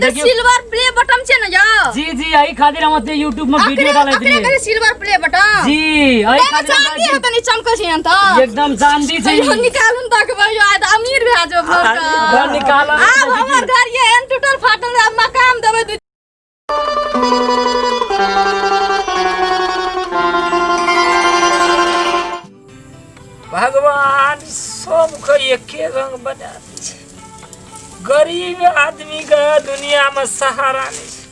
तऽ देखियौ silver play button छै ने यौ। जी जी, एहि खातिर हम ओते यूट्यूब में वीडियो अकरे डालैत अकरे रहियै। कहै सिल्वर प्ले बटन। जी, एहि एहिमे खातिर हम चांदी हेतै, नहि चमकै छै एहन तऽ। एकदम चांदी छै। यौ निकालू ने देखबै यौ, आइ तऽ अमीर भए जाउ घर के। घर निकालऽ। आब हमर घर ये एहन टूटल फाटल, आब मकान देबै दू। भगवान सबके एके रंग बना दै छै। गरीब आदमीके दुनियामे सहारा नहि छै,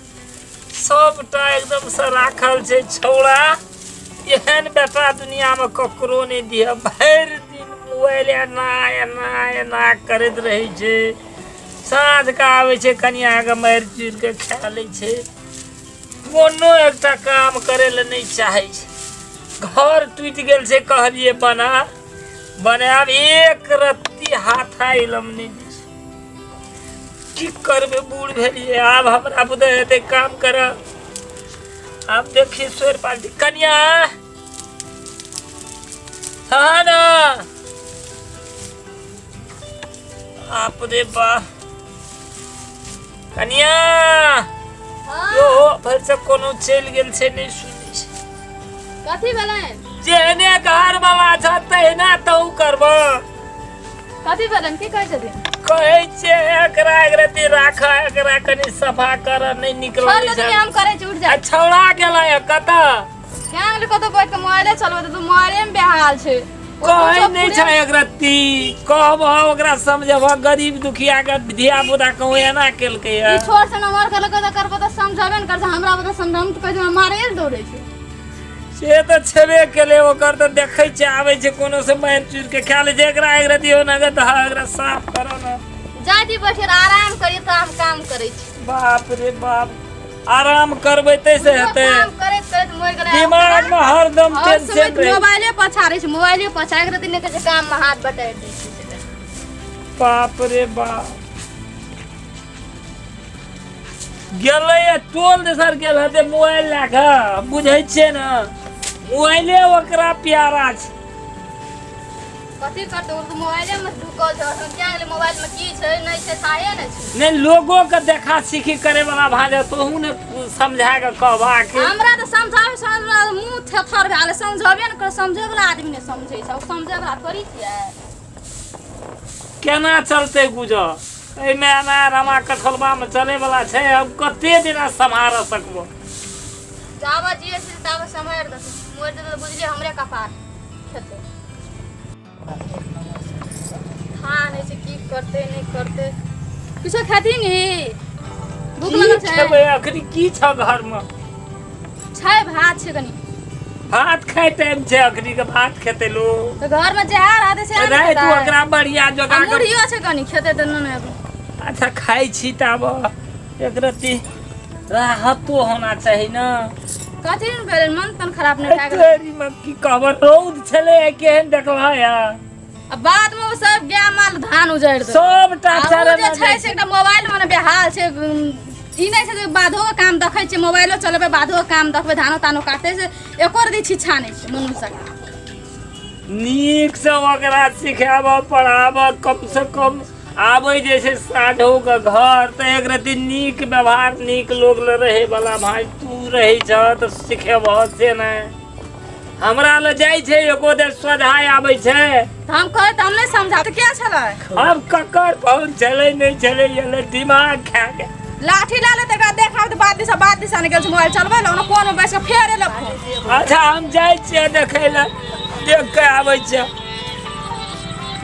सबटा एकदमसँ राखल छै। छौड़ा एहन बेटा दुनियामे ककरो नहि दिअ। भरि दिन मोबाइल एना एना एना करैत रहै छै। साँझके आबै छै, कनियाके मारि चूरि कऽ खा लै छै। कोनो एकटा काम करै लए नहि चाहै छै। घर टूटि गेल छै, कहलियै बना बनायब, एक रत्ती हाथ इलम नहि दै छै। की करबै, बूढ़ भेलियै, आब हमरा बुझे हेतै काम करब। आब देखिए सोर पार्टी। कनिया हाँ ना, बाप रे बा, कनिया यो भरि से कोनो चलि गेल छै, नहि सुनै छै। कथी भेलै? जेहने घर वाला छ तहिना तहु करब। कथी भेलै, की कहै छथिन? कहै छियै एकरा एक रति राख, एकरा कनि सफा कर, नहि निक छोड़ लगै दे छै। हम करै छी, उठ जा। आ छौड़ा गेलै कतऽ? केना गेलै कतौ बैठ के मोबाइले चलबै तऽ मोबाइले मे बेहाल छै। कहै नहि छै एक रत्ती, कहबह ओकरा समझबह, गरीब दुखिया के धिया पुता कहूँ एना केलकै। ई छोट से नमहर करलकै तऽ करबो तऽ समझबे ने करतै। हमरा बता समझ, हम तऽ कहै छी मारे ने दौड़ै छै। से तऽ छेबे केलै, ओकर तऽ देखै छै आबै छै कोनो से मारि चूरि के खा लै छै। एकरा एक रत्ती हो ने तऽ एकरा साफ करऽ ने। जाइ छी बैठे आराम करिए तऽ हम काम करै छी। बाप रे बाप, आराम करबै तैसे हेतै? काम करैत करैत मरि गेलै। दिमाग में हरदम हर टेंशन समय रहे। मोबाइले पछाड़ै छै, मोबाइले पछाड़ि के दिन के काम में हाथ बटारि दै छै। बाप रे बाप, गेलै टोल देसर गेल हेतै मोबाइल लए कऽ। बुझै छियै ने, मोबाइले ओकरा प्यारा छै। कथी करतै ओ तऽ मोबाइले में ढुकल छै। अखन किया गेलै, मोबाइल में की छै नहि छै थाहे नहि छै। नहि, लोगो के देखा सीखी करे वाला भए जाय, तोहू ने समझा के कहबा कि। हमरा तऽ समझाबै समझ मुँह थेथर भए गेलै, समझबे ने कर, समझै वाला आदमी नहि समझै छै। ओ समझै वाला थोड़ी छियै? केना चलतै गुजर एहिमे? एना रमा कठोलबामे चलै वाला छै? अब कते दिना सम्हार सकबो? जाबऽ जियै छै ताबऽ सम्हारि देतै, मरि जेतै तऽ बुझलियै हमरे कपार खेतै। था नहि छै की करतै नहि करतै। किछो खेती नी? भूख की लगल छै? खेबै अखनी? की छ घरमे? छै, भात छै कनि। भात खाय टाइम छै अखनी के? भात खेतै लोग? तऽ घरमे जे रहतै से राति खेतै। ओकरा बढ़िया आ जोगा के मुरहियो छै कनि, खेतै तऽ नहि एगो। अच्छा, खाइ छी ताब एक रत्ती राहतो होना चाही ने। कथी ने भेलै? मन तन खराब नहि भए गेलै? तोरी में की कहब, रौद छलै केहन देखलह या। आ बाद में ओ सब गाय माल धान उजाड़ि देलकै। सबटा आ ओ चरना जे छै से एकटा मोबाइल मने बेहाल छै। ई नहि छै जे बाधो के काम देखै छै, मोबाइलो चलेबै, बाधो के काम देखबै, धानो तानो काटतै, से एको रति छिछा नहि छै मनुष्यके। नीक से ओकरा सिखाबऽ पढ़ाबऽ, कम से कम आबै जे छै साँझोके घर तऽ एक रति नीक व्यवहार, नीक लोग लए रहै वाला भाय तू रहै छह तऽ सिखेबह से नहि। हमरा लए जाइ छै एको देर सोझाय आबै छै? तऽ हम कहै तऽ हम नहि समझा तऽ के छलै? आब ककर फोन छलै नहि छलै, एलै दिमाग खा के। लाठी लए लेतै एकरा देखाब तऽ बात दिशा बात दिशा नहि गेल छै मोबाइल चलबै लए, ओना कोनमे बैस कऽ फेर एलै फोन। अच्छा, हम जाइ छियै देखै लए, देख के आबै छियै।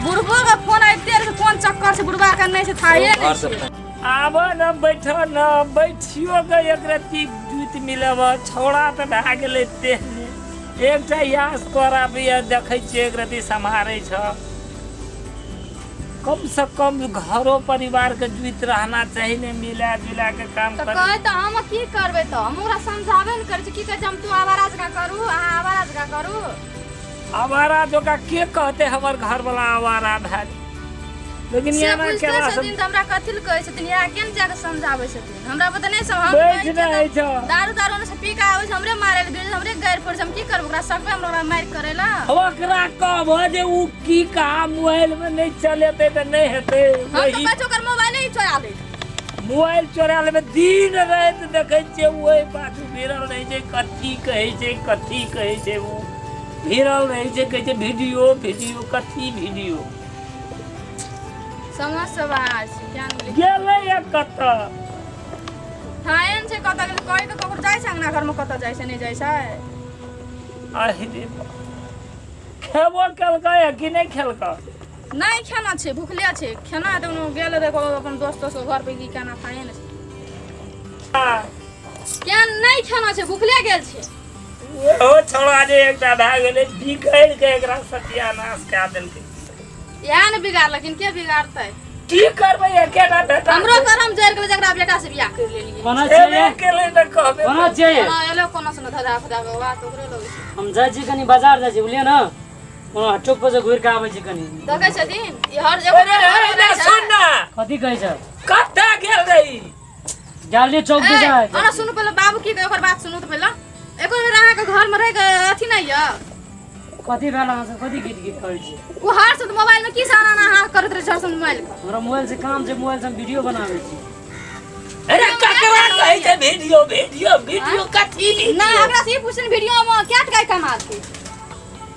बुढ़बो के फोन आबिते रहै छै, कोन चक्कर छै बुढ़बा के नहि छै थाहे नहि छै। आब न बैठ न, बैठियो के एक रत्ती जूति मिलब। छौड़ा तऽ भए गेलै तेहने। एकटा यास तोरा भी देखै छियै, एक रत्ती सम्हारै छ। कम से कम घरो परिवार के जुइत रहना चाही ने, मिला जुला के काम तऽ कर। कहै तऽ हम की करबै? तऽ हम ओकरा समझाबे ने करै छी। की कहै छै, हम तू आवारा जकाँ करू, अहाँ आवारा जकाँ करू। आवारा जकाँ के कहते? हमर घरवाला आवारा भेल, लेकिन से एना बुझते केला छथिन तऽ हमरा कथी लए कहै छथिन? इएह के ने जाके समझाबै छथिन? हमरा पता नहि सब हम बैठ कहै छियै नहि तऽ छौ। दारू दारू ने से पी कऽ आबै छै, हमरे मारै लए गिर, हमरे गारि पड़ै छै। हम की करबै ओकरा? सकबै हम ओकरा मारि करै लए? ओकरा कहबह जे उ की कहा मोबाइल में नहि चलेतै तऽ नहि हेतै। हम तऽ वही कहै छी ओकर मोबाइले ही चोरा लेत। मोबाइल चोरा लेबै। दिन राति देखै छियै ओहि पाछू भिड़ल रहै छै, कथी कहै छै कथी कहै छै, ओ भिड़ल रहै छै, कहै छै वीडियो वीडियो, कथी वीडियो। समझ से बाहर छै, ज्ञान मिलै। गेलै या कतऽ? थायन छै कतऽ गेलै, कहि कऽ ककरो जाइ छै अंगना घरमे, कतऽ जाइ छै नहि जाइ छै। आहि रे बा। खेबो केलकै या कि नहि खेलकै? नहि खेना छै, भुखले छै। खेना हेतै ओनो गेल रहै कोनो अपन दोस्त दोस्त घर पे, की केना खाए ने छै। केना नहि खेना छै, भुखले गेल छै। ओहो छौड़ा जे एकटा भए गेलै बिगड़ि के एकरा सत्यानाश कए देलकै। इएह ने बिगाड़लखिन, के बिगाड़तै? की करबै, एकेटा बेटा हमरो करम जरि गेलै जकरा बेटा से बियाह करि लेलियै। कोना छेबे छियै? केलै तऽ कहबे। कोना छियै? कोना एलो कोनो से धधा फधा के बात ओकरे लगै छै। हम जाइ छी कनी बाजार जाइ छी, बुझलियै ने, कोनो चौक पर से घुरि के आबै छी कनी। देखै छथिन ई हर जगह। अरे अरे ने सुन ना। कथी कहै छै? कतऽ गेल रही? गेल रहियै चौक दिस। ए, ओना सुनू पहिले बाबू की कहै, ओकर बात सुनू तऽ पहिले। एको बेर अहाँके घरमे रहि कऽ अथी नहि यऽ? कथी भेल अहाँ सब कथी गीत गीत करै छी? ओ हर से मोबाइल में की सारा अहाँ करैत रहै छै मोबाइल के? हमरा मोबाइल से काम छै, मोबाइल से हम वीडियो बनाबै छी। अरे ककरा कहै छै वीडियो वीडियो वीडियो, कथी वीडियो? ना हमरा से ई पूछन, वीडियो में क्या टका कमा के,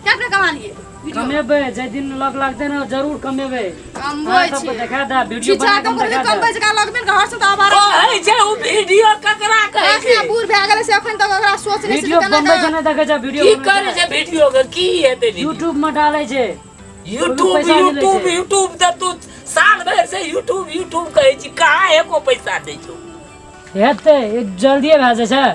क्या टका कमा लिए? कमेबै, जाहि दिन लग लागतै ने जरूर कमेबै। कमबै अहाँ सबके छै। देखा दे वीडियो छिछा बना के कम हम देखा कमबै दे। जका लगबे ने हर से तऽ आवारा। कहै छै ओ वीडियो ककरा कहै छै? अखने बूढ़ भए गेलै से अखन तक ओकरा सोच नहि छै। वीडियो केना बनबै छै, नहि देखै छै वीडियो की बनबै करै छै वीडियो के, की हेतै वीडियो? यूट्यूब में डालै छै। यूट्यूब पैसा मिलै यूट्यूब छै। यूट्यूब तऽ तू साल भरि से यूट्यूब यूट्यूब कहै छी, कहाँ एको पैसा दै छौ? हेतै, एक जल्दिए भए जाइ छै,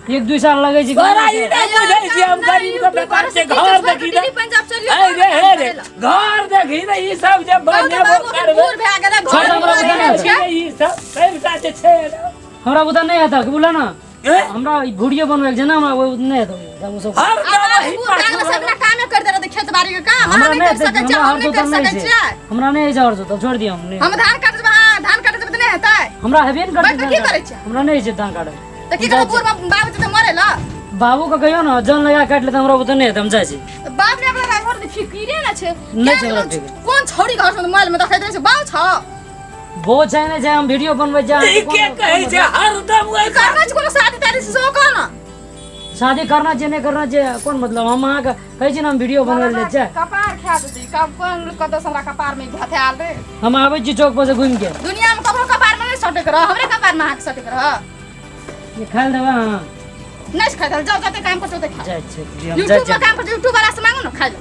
1-2 साल लगै छै। तोरा ई नहि बुझै छी हम गरीब के बेटा छै, घर देखी ने। पंजाब चलियो। हे रे हे रे, घर देखी ने, ई सब जे बनेबो करबै। बूढ़ भए गेलै छोड़ घर हमरा दुआर बुझल छै। ई सब सबटा जे छै ने, हमरा बुझल नहि हेतै बोला ने। ए? हमरा ई वीडियो बनबै के छै ने, हमरा ओ नहि हेतै ओ सब। हर आब वही बूढ़ भए गेलै, सबना कामे कर दे खेत बाड़ी के काम। हमरा अहाँ नहि नहि कर हेतै, सकै छियै, हमरा हम हर नहि कर जोतल नहि सकै छै। छियै। हमरा नहि होइ छै हर जोतल, छोड़ि दियौ, हम नहि। हम धान काटै जेबै, अहाँ धान काटै जेबै तऽ नहि हेतै? हमरा हेबे ने बैठ करतै। कऽ की करै छियै? हमरा नहि होइ छै धान काटै। तऽ की करबै, बूढ़ बाबू तऽ मरै लए? बाबू के कहियो ने जन लगा काटि लेतै, हमरा बुते नहि हेतै, हम जाइ छी। बाप रे, अपना घर तऽ फिकिरे ने छै। नहि छै केहन हमरा फिकिर। कोन छौड़ी घर से मोबाइल में देखैत रहै छै, बाउ छौ? बहुत छै नहि छै, हम वीडियो बनबै छी। ई के कहै छै हरदम वही करना छै कोनो शादी तादी से सेहो कह ने। शादी करना छै नहि करना छै कोन मतलब? हम अहाँके कहै छी ने हम वीडियो बनबै लए छै। कपार खा देतै कब, कोन कतऽ से हमरा कपार में भथायल रे। हम आबै छी चौक पर से घुमि के। दुनिया में ककरो कपार में नहि सटक रह, हमरे कपार में अहाँके सटक रह। ये खाइ लए देबै अहाँ? नहि खाइ देल, जाओ जते काम करतौ खा। जाइ छी हम, जाइ यूट्यूब छी। में काम करतौ, यूट्यूब वाला से मांगू ने खाइ ले,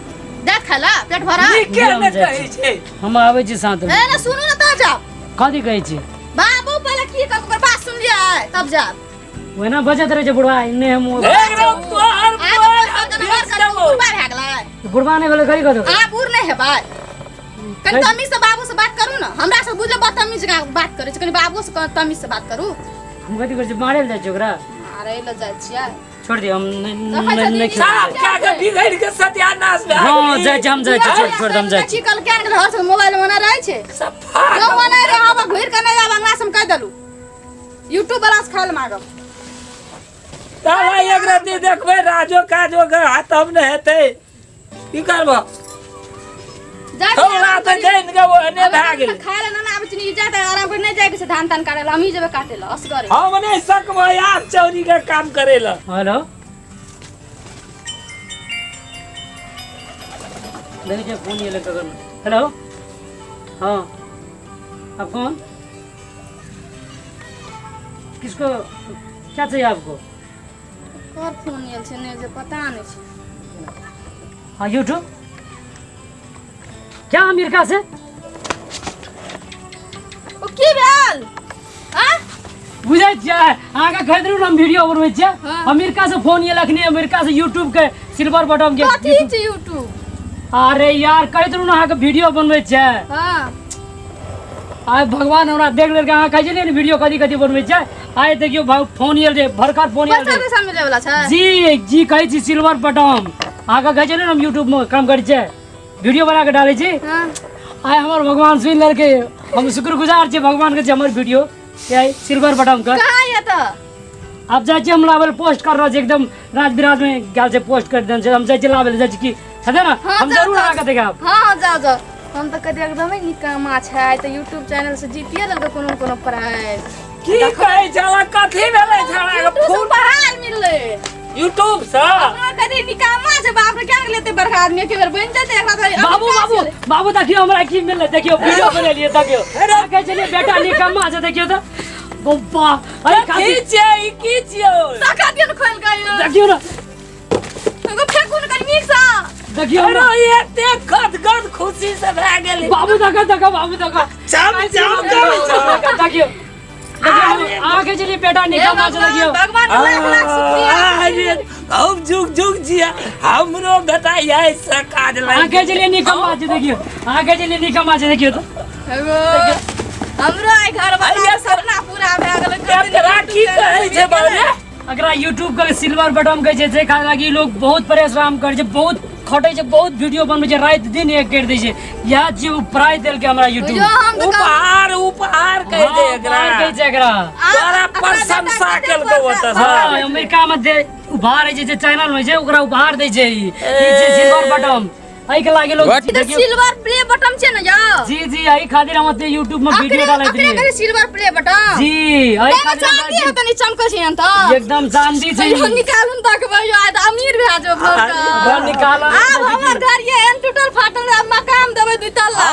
देत खाइ ले, पेट भरा। ई के हम ने जाइ कहै छै? हम आबै छी साथ ए ने सुनू ने तऽ जाओ। कथी कहै छी? बाबू पहिले की कहब ओकर बात सुन लिअ तब जाओ। ओहिना बजैत रहै छै बुढ़वा, नहि हम हे रे तोहर आब बोल अपन हम घर भेज कर देबौ। बुढ़बा भए गेलै। बुढ़वा नहि भेलै, करी कतौ। अहाँ बूढ़ नहि हेबै, कनि तमीज से बाबू से बात करू ने। हमरा से बुझलो बदतमीज जकाँ बात करै छै, कनि बाबू से तमीज से बात करू। हम कथी करै छी, मारै लए जाइ छी ओकरा? मारै लए जाइ छियै? छोड़ दियौ, हम नहि देखै नहि छथिन नहि ई साफ कए के बिगड़ि के सत्यानाश भए हँ गेली। जाइ छी हम, जाइ छी, छोड़ छोड़ दे, हम जाइ छी। की कल क्या गेल हर से मोबाइल में रहै छै। सफा जो मने रहे आब घुरि के नहि आब अंगना से, हम कहि देलू यूट्यूब वाला से खाय लए मांगब। तब एक रत्ती देखबै राजो काजो के हाथम नहि हेतै, की करबो? जाइ छी छौड़ा आराम तऽ करी। जानि के ओहने भए गेलै। खाय लए ना आबै छी, जाय तऽ आराम कर, नहि जाय के छै धान तान काटे लए, हमही जेबै काटे लए असगरे। हम नहि सकबै आब चौरी के काम करे लए। हेलो, देखै छियै फोन एलै ककर। हेलो, हाँ आप कौन, किसको क्या चाहिए आपको? कर फोन आयल छै नहि जे पता नहि छै। हाँ यूट्यूब क्या अमेरिका से? ओ की भेल आ? बुझै छियै अहाँके खरीदलू ने, हम वीडियो बनबै छियै। हाँ। अमेरिका से फोन एलक ने, अमेरिका से यूट्यूब के सिल्वर बटन के। कथी छै यूट्यूब? अरे यार, कहैत रहू ने अहाँके वीडियो बनबै छियै। हाँ। आइ भगवान हमरा देख लेलकै। अहाँ कहै छलियै ने वीडियो कथी कथी बनबै छियै, आइ देखियौ फोन आयल रहै, भरकर फोन आयल पैसा रहै। तैसा मिले वाला छै? जी जी, कहै छी सिल्वर बटन। अहाँके कहै छलियै ने हम यूट्यूब मे काम करै छियै, वीडियो बना के डालै छी। हाँ। आइ हमर भगवान सुनि लेलकै, हम शुक्रगुजार छियै भगवान के जे हमर वीडियो के सिल्वर बटन के। कहाँ ये तऽ? आब जाइ छियै हम लाबै लए, पोस्ट कर रहल छी एकदम, राज बिराज में गेल छै, पोस्ट कर देने छै। हम जाइ छियै लाबै लए, जाइ छी की हेतै ने। हाँ, हम जाउ, जरूर जाउ। अहाँके देखायब। हाँ हाँ, जाओ जाओ। हम तऽ कहलियै एकदमे निकम्मा छै तऽ यूट्यूब चैनल से जीतिए लेलकै कोनो ने कोनो प्राइज। की कहै छला, कथी भेलै छला के? यूट्यूब से फोन उपहार मिललै। यूट्यूब से? अपना कहलियै निकम्मा छै, बाप रे, क्या लेते बड़का आदमी के बेर बनि जेतै एकरा तऽ। बाबू बाबू बाबू, देखियो हमरा की मिललै, देखियो वीडियो बनेलियै, देखियो। अरे कहै छलियै बेटा निकम्मा छै, देखियो तऽ बब्बा, अरे की काफी छियै ई, की छियै? ताका दियौ ने खोलि कऽ यौ। देखियो ने। एगो फेकू ने कनि नीकसँ। देखियो अरे ने। एते गद गद खुशी से भए गेलै। बाबू देखो, देखो बाबू देखो। चम चम करै छौ। देखियो देखियो, अहाँके छलियै बेटा निकम्मा छै, देखियो। भगवान के लाख लाख शुक्रिया। अरे हम जुग जुग जिया, हमरो बेटा यही से काज लागि। अहाँके छलियै निकम्मा छै, देखियो। अहाँके छलियै निकम्मा छै, देखियो तऽ। एगो हमरो आइ घर वाला सपना पूरा भए गेलै। एकरा की कहै छै बाबू? एकरा यूट्यूब के सिल्वर बटन कहै छै, जे खातिर लागि लोग बहुत परिश्रम करै छै, बहुत खटै छै, बहुत वीडियो बनबै छै, राति दिन एक करि दै छै। इएह चीज ओ प्राइज देलकै हमरा यूट्यूब। बुझियौ हम तऽ उपहार, उपहार कहै छै एकरा। उपहार कहै छै एकरा। तोरा प्रशंसा केलकौ ओतऽ से। हाँ, अमेरिका में दे उपहार होइ छै, जे चैनल होइ छै ओकरा उपहार दै छै। ई छै सिल्वर बटन, एहिके लागि लोग ई तऽ सिल्वर प्ले बटन छै ने यौ? जी जी, एहि खातिर हम ओते यूट्यूब में वीडियो अकरे डालैत अकरे रहियै। कहै सिल्वर प्ले बटन। जी, एहि एहिमे खातिर हमरा चांदी हेतै, नहीं चमकै छै एहन तऽ। एकदम चांदी छै। यो निकालू ने देखबै यौ, आइ तऽ अमीर भए जाउ घर के। घर निकालऽ। आब हमर घर ये एहन टूटल फाटल आब मकान देबै दुइ तल्ला।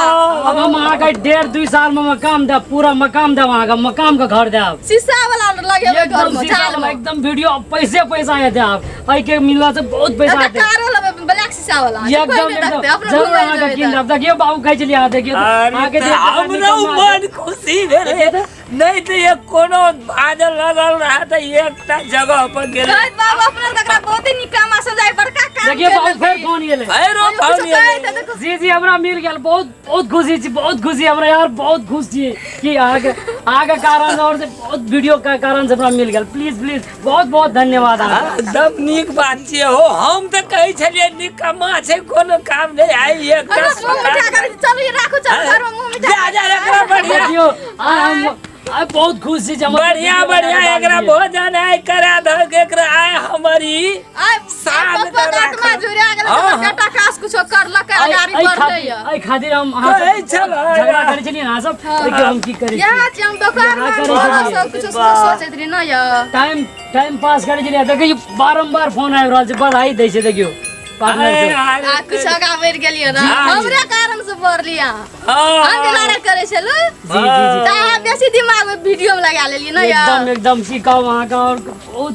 अब हम अहाँके 1.5-2 साल में मकान देब, पूरा मकान देब अहाँके, मकान के घर देब। शीशा वाला लगेबै घर एकदम में, शीशा झाल वाला, में। एकदम वीडियो पैसे पैसा हेतै। आब एहिके मिलला से बहुत पैसा एकटा हेतै। कारो लेबै ब्लैक शीशा वाला, जे एकदम कोइ नहि एकदम देखतै, अपनो जरूर घुमै अहाँके जेबै कीन तऽ। देब। देखियौ बाबू कहै छलियै अहाँ, देखियौ तऽ, अरे अहाँके तऽ जे हमरो मन खुशी भेलै, नहि तऽ एक कोनो बाजल लगल रहै तऽ एकटा जगह पर गेलै। कहैत बाबू अपना एकरा बहुत ही निकम्मा सजाय बड़का काम देखियौ बाबू केलकै। फेर फोन एलै। फेरो किछु फोन कहैत एलै। तऽ जी जी, हमरा मिल गेल, बहुत बहुत खुशी छी, बहुत खुशी हमरा यार, बहुत खुश छी कि अहाँके कारण और से बहुत वीडियो के कारण से हमरा मिल गेल। प्लीज प्लीज, बहुत बहुत धन्यवाद अहाँके। एकदम नीक बात छियै हो। हम तऽ कहै छलियै निकम्मा छै, कोनो काम नहि। आइ एकटा अरे मुँह मिठा करै छी, चलू ई राखू, चलू घरमे मुँह मिठा। जा जा, एकरा बढ़िया। देखियौ, आइ हम आइ बहुत खुश छी जे हमर बढ़िया वीडियो बढ़िया बनाके एकरा डाललियै। भोजन आइ करा दहक, एकरा आइ हमर ई आइ शान पप्पा के के आत्मा राखल। जुड़ा गेलै, हाँ, हमर हाँ। बेटा काश कुछो करलक, एहि अगाड़ी एहि बढ़लै खातिर यऽ। एहि खातिर हम अहाँ कहै सब छलै। झगड़ा करै छलियै अहाँ सब, देखियौ हम की करै छी। इएह छै, हम दोकान इएह करै छलियै। सब कुछो सोचैत रही ने यऽ। टाइम टाइम पास करै छलियै। देखियौ बारम्बार फोन आबि रहल छै, बधाई दै छै, देखियौ पार्टनर अरे, के। अरे, आ कुछ आगाँ बढ़ि गेलियै ने, हमरे कारण से बढ़लियै अहाँ। हाँ। हम जे लड़ाइ करै छलहुँ जी जी जी, तऽ अहाँ बेसी दिमाग ओहि वीडियोमे लगा लेलियै ने यऽ। एकदम एकदम, की कहू अहाँके, और बहुत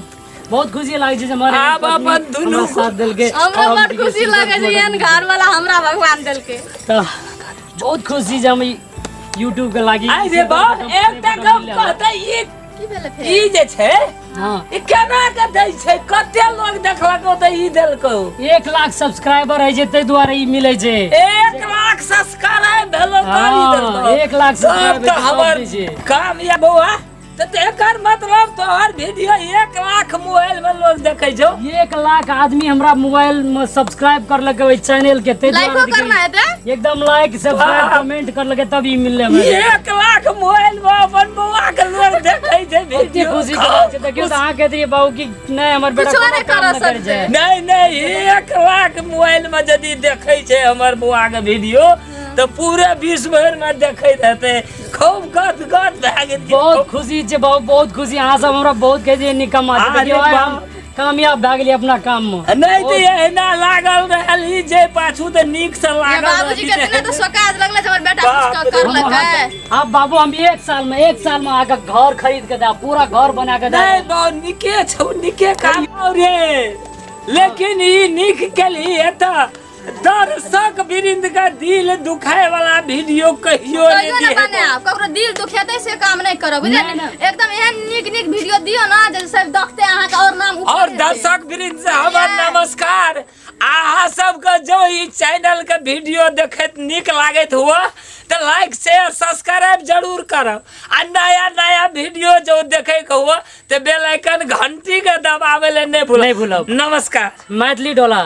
बहुत खुशी लागै छै जे हमर आब पत्नी अपन दुनू हमरा साथ देलकै। हमरा और हम बड़ खुशी लगै छै, एहन घर वाला हमरा भगवान देलकै। तऽ बहुत खुशी जे हम ई यूट्यूब के लागि। आइ रे बा, एकटा गप कहतै ई की भेलै फेर? ई जे छै हाँ, ई केना के दै छै? कते लोग देखलको तऽ ई देलको? 1 लाख सब्सक्राइबर है छै, ताहि दुआरे ई मिलै छै। 1 लाख सब्सक्राइब भेलो तब ई हाँ, देलको? 1 लाख तब सब्सक्राइब तऽ हमर दै छै। काम या बौआ, तऽ एकर मतलब तोहर वीडियो 1 लाख मोबाइल में लोग देखै छौ? 1 लाख आदमी हमरा मोबाइल में सब्सक्राइब करलकै ओहि चैनल के, ताहि लाइको दुआरे करना हेतै? एकदम लाइक सब्सक्राइब कमेंट करलकै तब ई मिललै हमरा। 1 लाख मोबाइल में अपन बौआ के लोग देखै छै कते वीडियो। खुशी के बात छै। देखियौ तऽ अहाँ कहैत रहियै बाबू कि नहि हमर बेटा कुछो कोनो नहि काम करऽ नहि करै छै। सकतै। नहीं नहीं, 1 लाख मोबाइल में यदि देखै छै हमर बौआ के वीडियो तऽ पूरे विश्व भरि में देखैत हेतै। खूब गद गद भए गेल। बहुत खुशी छै बाबू, बहुत खुशी। अहाँ सब हमरा बहुत कहै छियै निकम्मा छै। अरे देखियौ आइ हम बाप। कामयाब भए गेलियै अपना काम में। नहि तऽ एहिना लागल रहल ई जे पाछू तऽ नीक से ये लागल बाबूजी के रहल। इतना तऽ सोकाज लगलै जे हमर बेटा बाप कुछ रे। करलकै। आब बाबू हम 1 साल में, 1 साल में अहाँके घर खरीद के देब, पूरा घर बना के नहीं देब। बाबू, नीके छौ, नीके काम रे, लेकिन ई नीक केलही एतऽ दर्शक वृंद के दिल दुखाय वाला वीडियो कहियो नहि कहियो नहि दिहे। बनायब, ककरो दिल दुखेतै से काम नहि करब, बुझलियै? नहि, नहि। एकदम एहन नीक नीक वीडियो दियौ ने जे सब देखते अहाँके और नाम ऊपर और हेतै। दर्शक वृंद से हमर नमस्कार। अहाँ सबके जो ई चैनल के वीडियो देखैत नीक लागैत हुआ तऽ लाइक शेयर सब्सक्राइब जरूर करब, आ नया नया वीडियो जो देखे के हुआ तऽ बेल आइकन घंटी के दबावे ले नहीं भूलब। नहीं भूलब। नमस्कार। मैथिली डोला।